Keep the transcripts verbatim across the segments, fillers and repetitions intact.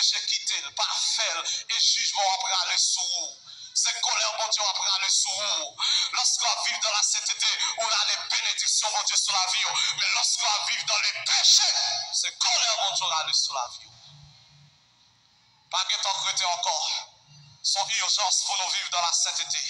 peche, kite l, pa fè l, e jijman w ap rale sou ou. Se kòlè Bondye w ap rale sou ou. Lòske w ap viv dans la sainteté, ou rale benediksyon Bondye sou lavi w. Men lòske w ap viv dans le péché, se kòlè Bondye w rale sou lavi w. Pa gen tan k rete ankò. Se yon ijans pou nou viv dans la sainteté.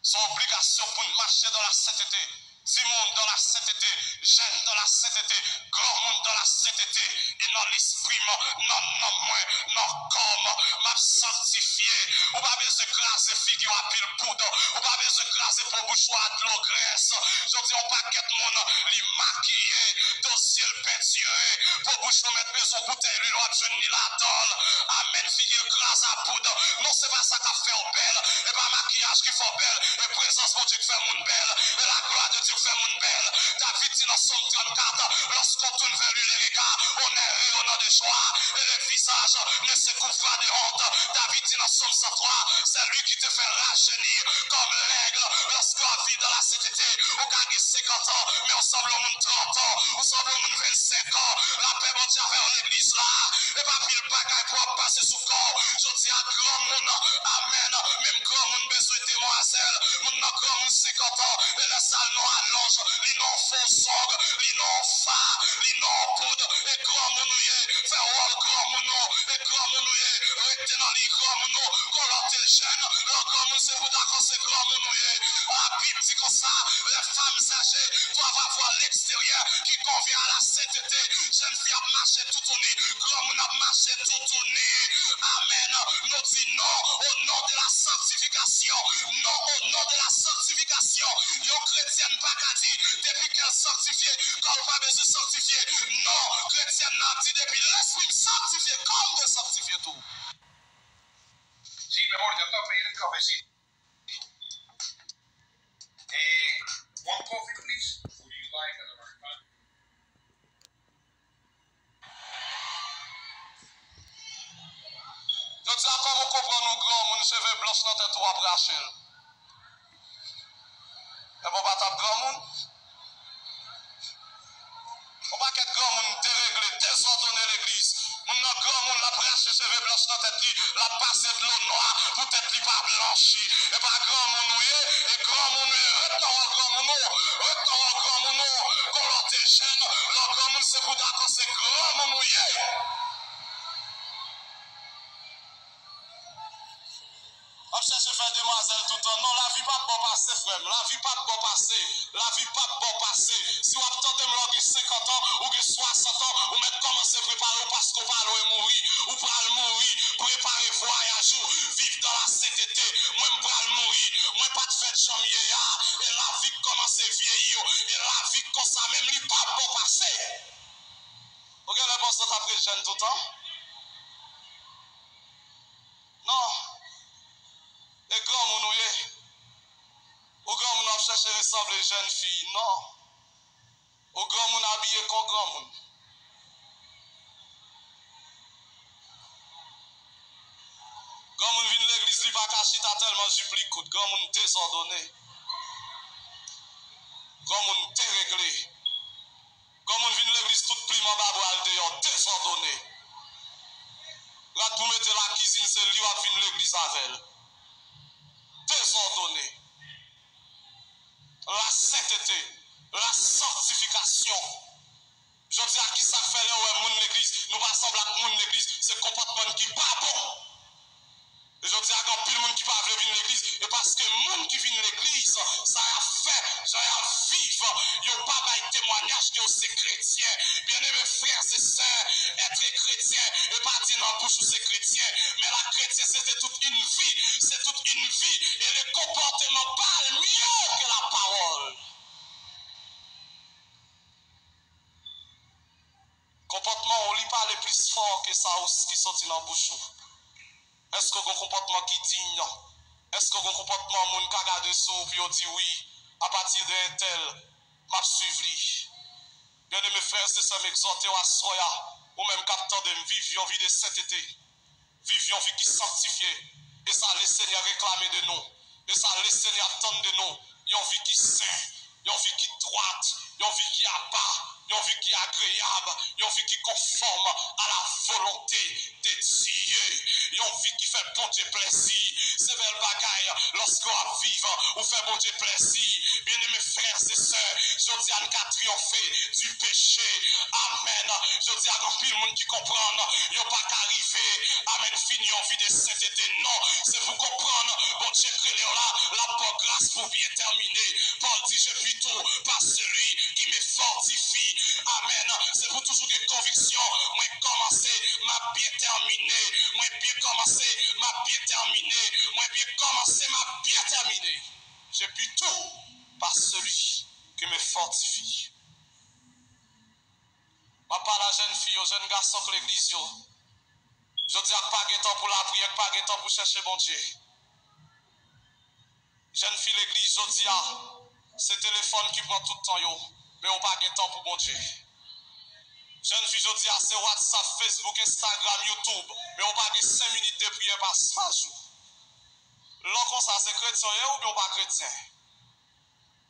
Se yon obligasyon pou n mache dans la sainteté. Timoun dans la sainteté, jèn dans la sainteté, granmoun dans la sainteté, e nan lespri m, nan nanm mwen, nan kò m, m ap sanktifye. Ou pa bezwen kraze figi w a pil poud. Ou pa bezwen kraze po bouch ou a dlo grès. Jodi a, yon pakèt moun, li makiye, dosye l pentire, po bouch nou mèt bezwen yon boutèy lwil, w ap jwenn li ladan l. Amèn, figi l kraze a poud. Non, se pa sa k ap fè w bèl. E pa makiyaj ki fè w bèl. E prezans Bondye k fè moun bèl. E la gloire de Dieu k fè moun bèl. David di nan Sòm trannkat, lorsqu'on tourne vers lui les regards, on est rayonnant de joie, et le visage ne se couvre pas de honte. David di nan Sòm san twa, c'est lui qui te fait rajeunir comme l'aigle. Lorsque w ap viv dans la sainteté, ou ka gen senkant an, men w sanble yon moun trant an, ou sanble yon moun vennsenk an. Lapè Bondye avè w, legliz la. E pa pil bagay pou w ap pase sou kò w. Jodi a, granmoun, amèn, menm granmoun bezwen demwazèl. Moun nan granmoun senkant an, e lè sa l nan alonj, li nan fo zong, li nan fa, li nan poud, e granmoun ou ye, fè wòl granmoun ou, e granmoun ou ye, rete nan liy granmoun ou, kon lè w te jèn, lè w granmoun se pou dakò se granmoun ou ye. A, Bib di konsa, les femmes âgées doivent avoir l'extérieur qui convient à la sainteté. Jèn fi ap mache toutouni, granmoun ap mache toutouni. Amèn. Nou di non au nom de la sanctification. Non au nom de la sanctification. Yon kretyèn pa ka di, depi kè l sanktifye, kò l pa bezwen sanktifye. Non, kretyèn nan ap di, depi lespri m sanktifye, kò m dwe sanktifye tou. Sí, mi amor, yo estoy pidiendo el cafecito. Eh, one coffee, please. Would you like another Americano? Jodi a, kòman w konprann ou granmoun, cheve blanch nan tèt ou, w ap rache l? Enben w pa t ap granmoun? Yon pakèt granmoun deregle, dezòdone legliz. Moun nan granmoun, l ap rache cheve blanch nan tèt li, l ap pase dlo nwa pou tèt li pa blanchi. E pa granmoun ou ye, e granmoun ou ye. Ret nan wòl granmoun ou, ret nan wòl granmoun ou. Kon lè w te jèn, lè w granmoun, se pou dakò se granmoun ou ye. W ap chèche fè demwazèl toutan. Non, lavi p ap ba w pase, frè m. Lavi p ap ba w pase. Lavi p ap ba w pase. Si w ap tande m lè w gen senkant an, ou gen swasant an, ou mèt kòmanse prepare w paske w pa lwen mouri. Ou pral mouri. Prepare vwayaj ou. Viv dans la sainteté. Mwen, m pral mouri. Mwen pa t fèt jan m ye a. E lavi k kòmanse vyeyi w. E lavi k konsa menm, li p ap ba w pase. Ou genlè panse w t ap ret jèn toutan? Non. E granmoun ou ye. Ou granmoun w ap chèche resanble jèn fi. Non. Ou granmoun abiye kon granmoun. Granmoun vin legliz, li pa ka chita tèlman jip li kout. Granmoun dezòdone. Granmoun deregle. Granmoun vin legliz, tout plim anba bra l deyò, dezòdone. Rad pou mete lakizin, se li w ap vin legliz avè l. Dezòdone. La sainteté, la sanctification. Jodi a, kisa k fè lè w wè moun legliz, nou pa sanble ak moun legliz, se konpòtman n ki pa bon. E jodi a, gen anpil moun ki pa vle vin legliz, e paske moun ki vin legliz, sa y ap fè, jan y ap viv, yo pa bay temwanyaj ke yo se kretyen. Byeneme frè e sè, èt kretyen, e pa di nan bouch ou se kretyen, men la kretyen se, se tout une vie, c'est toute une vie, et le comportement parle mieux que la parole. Konpòtman w, li pale plis fò ke sa w, ki soti nan bouch ou. Èske w gen yon konpòtman ki diy? Èske w gen yon konpòtman moun ka gade sou ou pou yo di, wi, apati de entèl, m ap swiv li? Byeneme frè e sè, m egzòte w aswè a, ou menm k ap tande m, viv yon vi de sentete. Viv yon vi ki sanktifye. E sa Lesenyè reklame de nou. E sa Lesenyè atann de nou. Yon vi ki sen, yon vi ki dwat, yon vi ki apa. Yon vi ki agreyab, yon vi ki konfòm a la volonte de Dye, yon vi ki fè Bondye plèzi. Se bèl bagay lòske w ap viv, ou fè Bondye plèzi. Byeneme frè e sè, jodi a n ka triyonfe di peche. Amèn. Jodi a, gen anpil moun ki konprann yo pa ka rive, amèn, fini yon vi de sentete. Non, se pou konprann Bondye k rele w la, l ap ba w gras pou byen tèmine. Pòl di, Je puis tout par celui qui me fortifie. Amèn. Se pou toujou gen konviksyon. Mwen kòmanse, m ap byen tèmine. Mwen byen kòmanse, m ap byen tèmine. Mwen byen kòmanse, m ap byen tèmine. Je puis tout par celui qui me fortifie. M ap pale a jèn fi yo, jèn gason k legliz yo. Jodi a k pa gen tan pou lapriyè, k pa gen tan pou chèche Bondye. Jèn fi legliz, jodi a, se telefòn ki pran tout tan yo, men ou pa gen tan pou Bondye. Jèn fi, jodi a, se WhatsApp, Facebook, Instagram, YouTube, men ou pa gen senk minit de priyè pa, pa jou. Lè w konsa, se kretyen w ye oubyen w pa kretyen?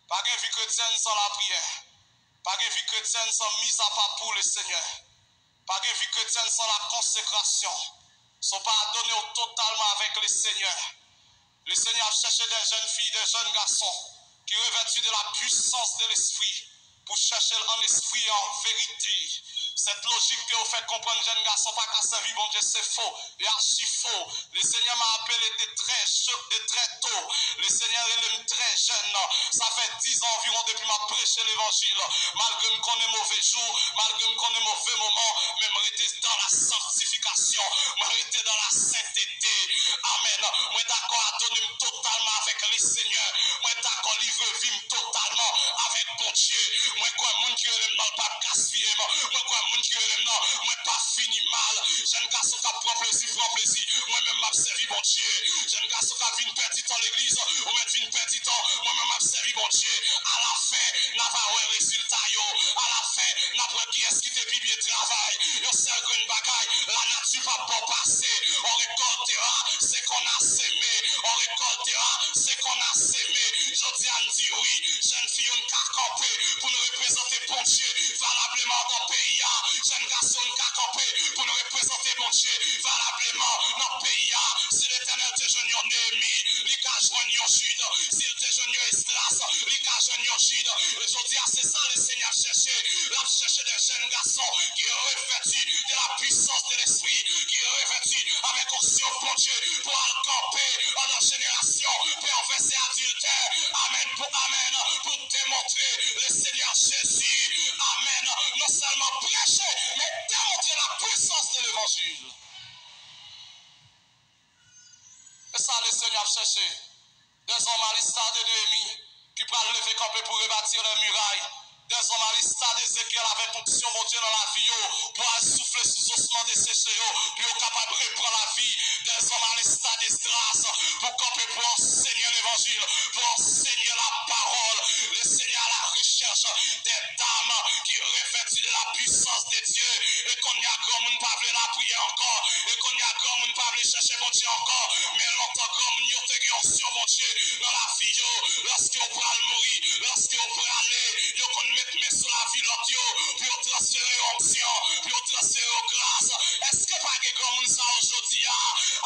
Pa gen vi kretyèn san lapriyè. Pa gen vi kretyèn san mizapa pou Lesenyè. Pa gen vi kretyèn san lakonsekrasyon. Si w pa adone w totalman avèk Lesenyè, Lesenyè ap chèche de jèn fi, de jèn gason ki revèti de la puissance de l'Esprit pou chèche l an espri e an verite. Sèt lojik ke yo fè konprann jèn gason pa ka sèvi Bondye se fo e achi fo. Lesenyè m a apele de trè cho, de trè to. Lesenyè rele m trè jèn. Sa fè diz an anviwon depi m ap preche levanjil. Malgre m konnen move jou, malgre m konnen move moman, men m rete dans la sanctification. Mwen rete dans la sainteté. Amèn. Mwen dakò adone m totalman avèk Lesenyè. Mwen dakò livre vi m totalman avèk Bondye. Mwen kwè moun ki rele m nan, l p ap gaspiye m. Mwen kwè moun ki rele m nan, mwen p ap fini mal. Jèn gason k ap pran plezi, pran plezi. Mwen menm, m ap sèvi Bondye. Jèn gason k ap vin pèdi tan legliz, ou mèt vin pèdi tan. Mwen menm, m ap sèvi Bondye. Alafen, n a va wè rezilta yo. Alafen, n ap wè kiyès ki te pi byen travay. Yon sèl grenn bagay, lanati p ap ba w pase. On récoltera ce qu'on a semé. On récoltera ce qu'on a semé. Jodi a, n di wi, jèn fi yo, n ka kanpe pou n reprezante Bondye valableman nan peyi a. Jèn gason, n ka kanpe pou n reprezante Bondye valableman nan peyi a. Si Letènèl te jwenn yon Neyemi, li ka jwenn yon Jid. Si l te jwenn yon Esdras, li ka jwenn yon Jid. E jodi a, se sa Lesenyè ap chèche. L ap chèche de jèn gason ki revèti de la puissance de l'Esprit, ki revèti avèk onksyon Bondye pou al kanpe anndan jenerasyon pèvè e adiltè. Amèn pou amèn, pou demontre Lesenyè Jezi. Amèn. Non sèlman preche, men demontre la puissance de l'évangile. E sa Lesenyè ap chèche. Des hommes à l'instar de Néhémie ki pral leve kanpe pou rebati les murailles. Des hommes à l'instar d'Ézéchiel avèk onksyon Bondye nan lavi yo pou al soufle sou zosman deseche yo, pou yo kapab repran lavi. Des hommes à l'instar d'Esdras pou kanpe pou anseye levanjil, pou anseye lapawòl. Lesenyè à la recherche des dames ki revèti de la puissance de Dieu. E kounye a, granmoun pa vle lapriyè ankò. E kounye a, granmoun pa vle chèche Bondye ankò. Men lontan, granmoun yo te gen onksyon Bondye nan lavi yo. Lòske yo pral mouri, lòske yo prale, yo konn met men sou lavi lòt yo, pou yo transfere yo onksyon, pou yo transfere yo gras. Èske pa gen granmoun sa yo jodi a,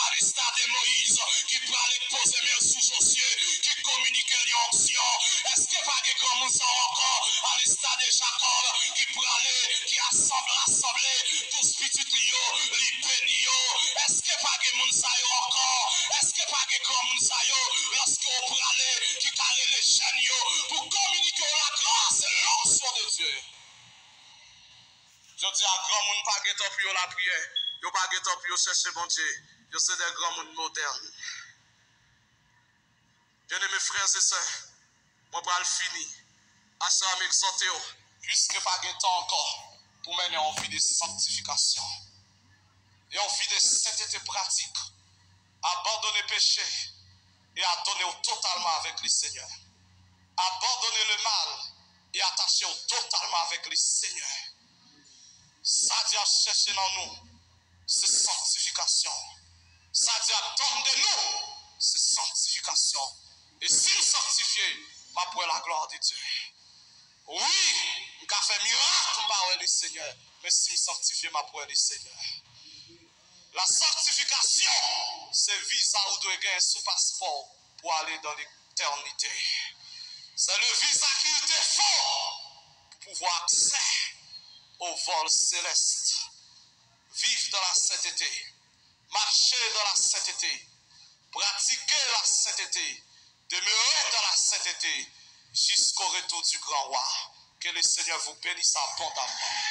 à l'instar de Moïse, ki prale poze men l sou Josye, ki kominike l yon onksyon? Èske pa gen granmoun sa yo ankò, à l'instar de Jacob, ki prale, ki asanble, rasanble douz pitit li yo, li beni yo? Èske pa gen moun sa yo ankò? Èske pa gen granmoun sa yo, lòske w prale, ki ka rele jèn yo pou kominike w la grâce et l'onction de Dieu? Jodi a, granmoun pa gen tan pou yo lapriyè, yo pa gen tan pou yo chèche Bondye, yo se de granmoun modèn. Byeneme frè e sè, mwen pral fini. Aswè a, m egzòte w, piske pa gen tan ankò pou mennen yon vi de sanktifikasyon, yon vi de sentete pratik. Abandone peche e adone w totalman avèk Lesenyè. Abandone le mal e atache w totalman avèk Lesenyè. Sa Dye ap chèche nan nou, se sanktifikasyon. Sa Dye atann de nou, se sanktifikasyon. E si m sanktifye, m ap wè laglwa de Dye. Wi, m ka fè mirak, m pa wè Lesenyè, men si m sanktifye, m ap wè Lesenyè. La sanctification, se viza ou dwe gen sou paspò w pou ale dans l'éternité. C'est le visa qu'il te faut pour pouvoir accès au vol céleste. Vivre dans la sainteté, marcher dans la sainteté, pratiquer la sainteté, demeurer dans la sainteté jusqu'au retour du grand roi. Que le Seigneur vous bénisse abondamment.